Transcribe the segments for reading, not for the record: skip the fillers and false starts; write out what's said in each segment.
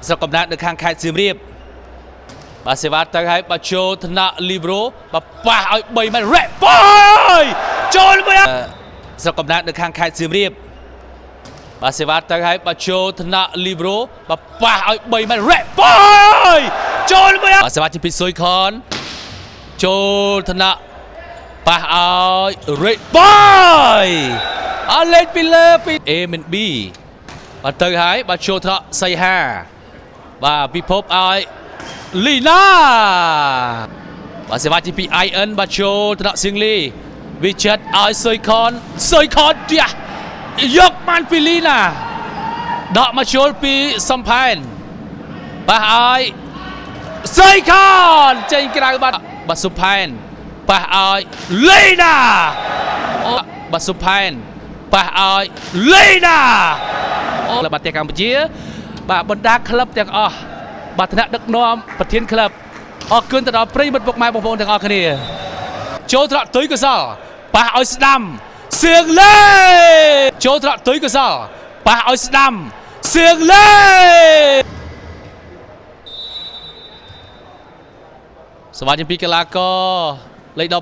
ស្រុកកំណើតនៅខាងខេត្តសៀមរាបបាទសេវាទៅឲ្យបាទចូលថ្នាក់លីប្រូបាទប៉ះឲ្យ3ម៉ែត្ររ៉េបាយចូលមួយស្រុកកំណើតនៅខាងខេត្តសៀមរាបបាទសេវាទៅឲ្យបាទចូលថ្នាក់លីប្រូបាទប៉ះឲ្យ3ម៉ែត្ររ៉េបាយចូលមួយបាទសេវាជាពីស៊ុយខនចូលថ្នាក់ប៉ះឲ្យរ៉េបាយអត់លេខពីលើពី A មិន B បាទទៅហើយបាទចូលថ្នាក់សីហាបាទពិភពឲ្យលីណាបាទសេវាទី2 IN បាទចូលថ្នាក់សៀងលីវិចិត្រឲ្យសុយខនសុយខនផ្ទះយកបានពីលីណាដកមកចូលពីសំផែនបាទឲ្យសុយខនចេញក្រៅបាទបាទសុផែនប៉ះឲ្យលីណាអូបាទសុផែនប៉ះឲ្យលីណា អូក្លឹបបាល់ទះកម្ពុជាបាទបណ្ដាក្លឹបទាំងអស់បាទថ្នាក់ដឹកនាំប្រធានក្លឹបអរគុណទៅដល់ប្រិយមិត្តពុកម៉ែបងប្អូនទាំងអស់គ្នាចូលត្រកទុយកុសលប៉ះឲ្យស្ដាំសៀងលេចូលត្រកទុយកុសលប៉ះឲ្យស្ដាំសៀងលេសវណ្ណពីកីឡាករលេខ16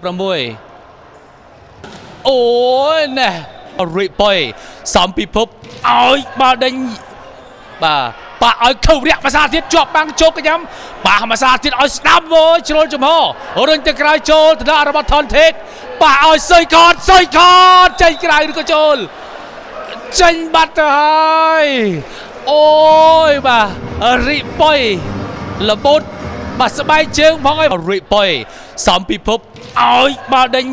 អូយណែរិបុយសំពិភពឲ្យបាល់ដេញបាទប៉ះឲ្យខៅរៈភាសាទៀតជាប់បាំងជោគកញ្ញាំប៉ះភាសាទៀតឲ្យស្ដាំវើជ្រុលចំហរុញទៅក្រៅចូលទៅដល់របស់ថនថេកប៉ះឲ្យសុយកតសុយកតចេញក្រៅឬក៏ចូលចេញបាត់ទៅហើយអូយបាទរិបុយលបូតបាទស្បែកជើងផងឲ្យរិបុយសំពិភពឲ្យបាល់ដេញ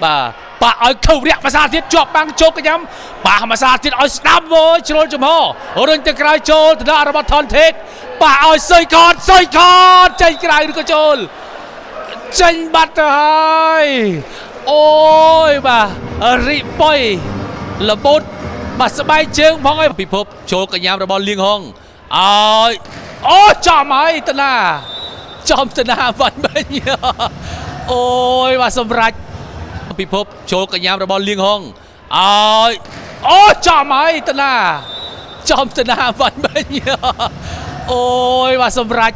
បាទប៉ះឲ្យខៅរៈភាសាទៀតជាប់បាំងជោគកញ្ញាំប៉ះភាសាទៀតឲ្យស្ដាំវើជ្រុលចំហរុញទៅក្រៅចូលទៅដល់របស់ថនថេកប៉ះឲ្យសុយកតសុយកតចេញក្រៅឬក៏ចូលចេញបាត់ទៅហើយអូយបាទរិបុយលបូតបាទស្បែកជើងផងឲ្យពិភពចូលកញ្ញាំរបស់លៀងហងឲ្យអូចំហើយតណាចំតណាបាញ់បាញ់អូយបាទសម្រាប់ពិភពចូលកញ្ញាំរបស់លៀងហងឲ្យអូចំហើយតណាចំតណាបាញ់បាញ់អូយបាទសម្រាប់